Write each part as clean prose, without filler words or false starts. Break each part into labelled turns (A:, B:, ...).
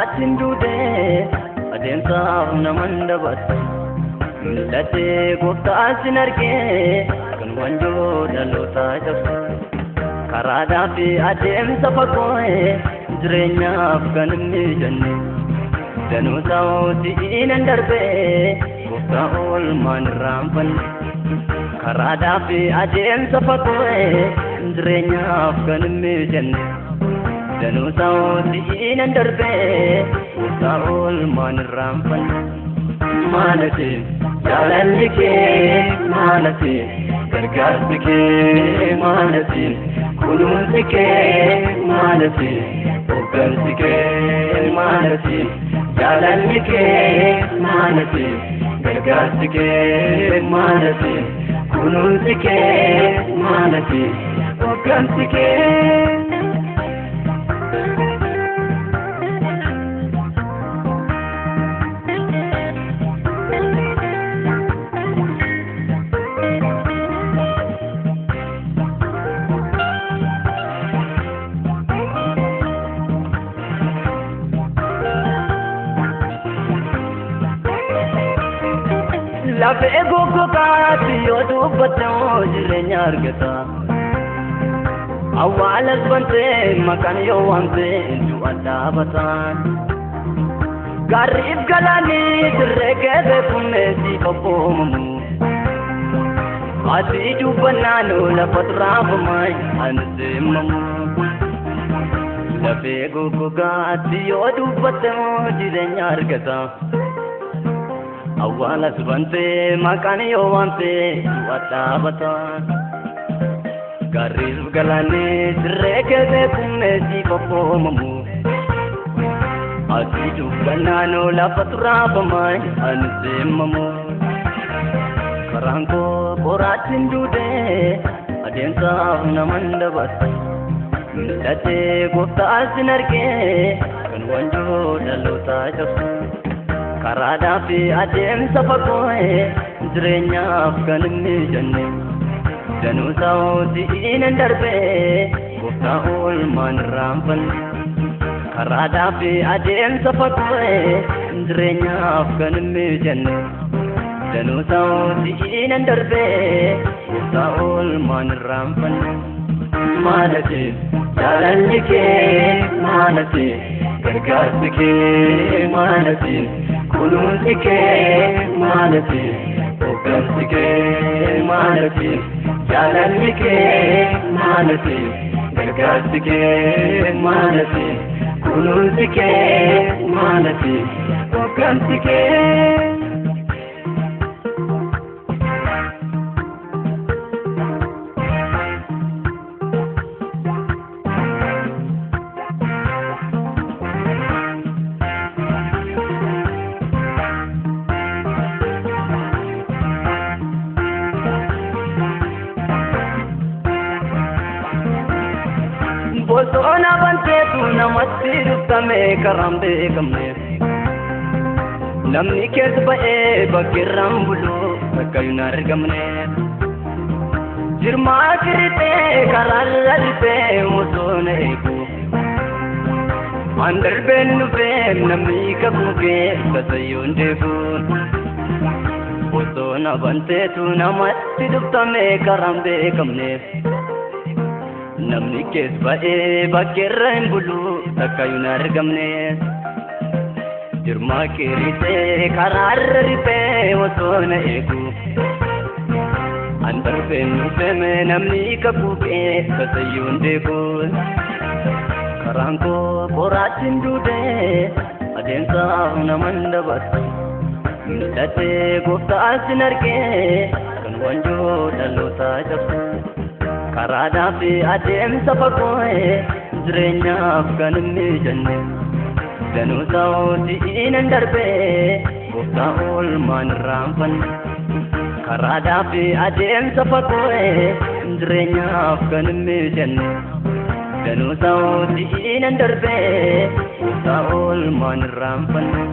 A: qoraattiin duudee adeemsaaf naman dabarsu. Mul'atee gooftaa sin argee kan wanjoo dhalootaa cabsu. Karaadhaa fi adeemsa fagoo jireenyaaf kan hin mijanne. Danuu ta'uutii nan darbee gooftaa oolmaan irraanfanne. Karaadhaa fi adeemsa fagoo jireenyaaf kan hin mijanne. Danuu ta'uutii nan darbee gooftaa oolmaan irraanfanne. Maalati jaalalli kee maalati gargaarsi kee maalati kunuunsi kee maalati hoggansi kee maalati jaalalli kee maalati gargaarsi kee maalati kunuunsi kee maalati hoggansi kee. Lafee goggogaatti yoo dubbatte jireenya argata. Awwaalas bantee maqaan yoo waamte du'a dhaabata. Gaarriif galaanii dirree kee beekumne si qophoomamu. Ati dubbannaan lafa xuraafamaa ani seemamu. Lafee goggogaatti yoo dubbatte jireenya argata. Awwaalas bantee maqaan yoo waamte du'a dhaabata. Gaarriif galaanii dirree kee beekumne si qophoomamu. Ati dubbannaan lafa xuraafamaa ani seemamu. Karaan koo qoraattiin duudee adeemsaaf naman dabarsu. Mul'atee gooftaa sin argee kan wanjoo dhalootaa cabsu. Karaadhaa fi adeemsa fagoo jireenyaaf kan hin mijanne. Danuu ta'uutii nan darbee gooftaa oolmaan irraanfanne. Karaadhaa fi adeemsa fagoo jireenyaaf kan hin mijanne. Danuu ta'uutii nan darbee gooftaa oolmaan irraanfanne. Maalati jaalalli kee maalati gargaarsi kee maalati kunuunsi kee maalati hoggansi kee maalati jaalalli kee maalati gargaarsi kee maalati kunuunsi kee maalati hoggansi kee. Bosona banteetu namatti dhuftame karaan beekamne. Namni keessa ba'ee bakkeerraan bulu bakka hin argamne. Jirmaa kiritee karaarra dhufee osoo na eegu. Waan darbeen dhufee namni kakuu tasayyoo hin deebi'u. Bosona banteetu namatti dhuftame karaan beekamne. Namni keessa ba'ee bakkeerra hin bulu takka hin argamne. Jirmaa kiritee karaarra riphee osoo na eegu. An darbeen dhufeeme namni kakuu kee tasayyoo hin deebi'u. Karaan koo qoraattiin duudee adeemsaaf naman dabarsu. Mul'atee gooftaa sin argee kan wanjoo dhalootaa cabsu. Karaadhaa fi adeemsa fagoo jireenyaaf kan hin mijanne. Danuu ta'uutii nan darbee gooftaa oolmaan irraanfanne. Karaadhaa fi adeemsa fagoo jireenyaaf kan hin mijanne. Danuu ta'uutii nan darbee gooftaa oolmaan irraanfanne.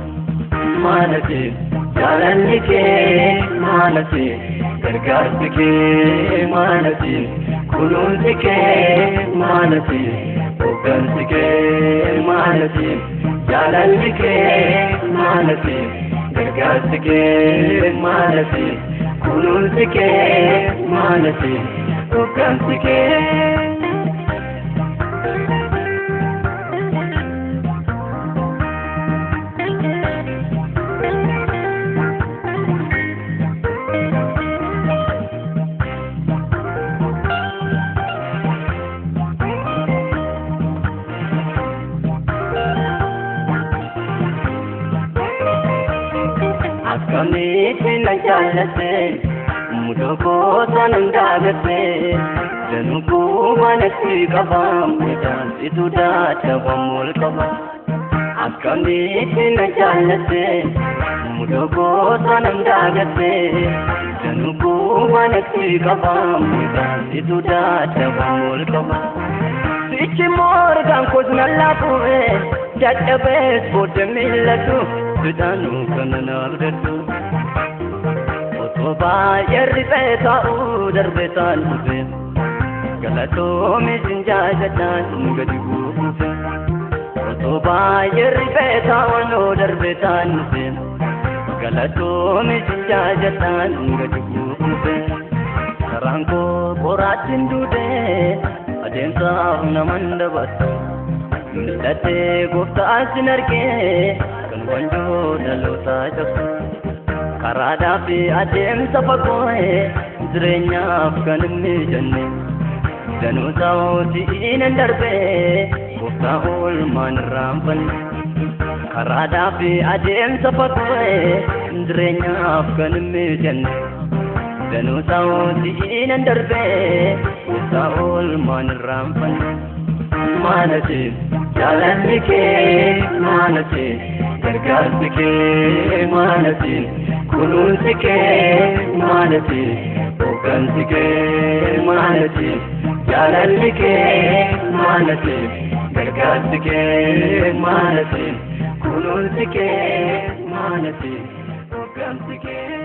A: Maalati jaalalli kee maalati gargaarsi kee maalati kunuunsi kee maalati hoggansi kee maalati Jaalalli kee maalati gargaarsi kee maalati kunuunsi kee maalati hoggansi kee. Akkamitti na jaallatte mudoo gosa nan daagatte danuu manatti qabam edaansitu dadhabam ol qaba. Akkamitti na jaallatte mudoo gosa nan daagatte danuu manatti qabam edaansitu dadhabam ol qaba. Sichi morgaan koos na laafuure dadhabees booda miillatu. Sidaanuu kana naaf dadhu otoo baay'ee riphee taa'uu darbee taan dhufe galatoomi sin jaajadhaan gadi buufe otoo baay'ee riphee taa'uu darbee taan dhufe galatoomi sin jaajadhaan gadi buufe karaan koo qoraattiin duudee adeemsaaf naman dabarsu mil'atee gooftaa sin argee. Wanjoo dhalootaa cabsu karaadhaa fi adeemsa fagoo jireenyaaf kan hin mijanne danuu ta'uutii nan darbee gooftaa oolmaan irraanfanne karaadhaa fi adeemsa fagoo jireenyaaf kan hin mijanne danuu ta'uutii nan darbee gooftaa oolmaan irraanfanne maalati jaalalli kee maalati. Gargaarsi kee maalati kunuunsi kee maalati hoggansi kee maalati jaalalli kee maalati gargaarsi kee maalati kunuunsi kee maalati hoggansi kee.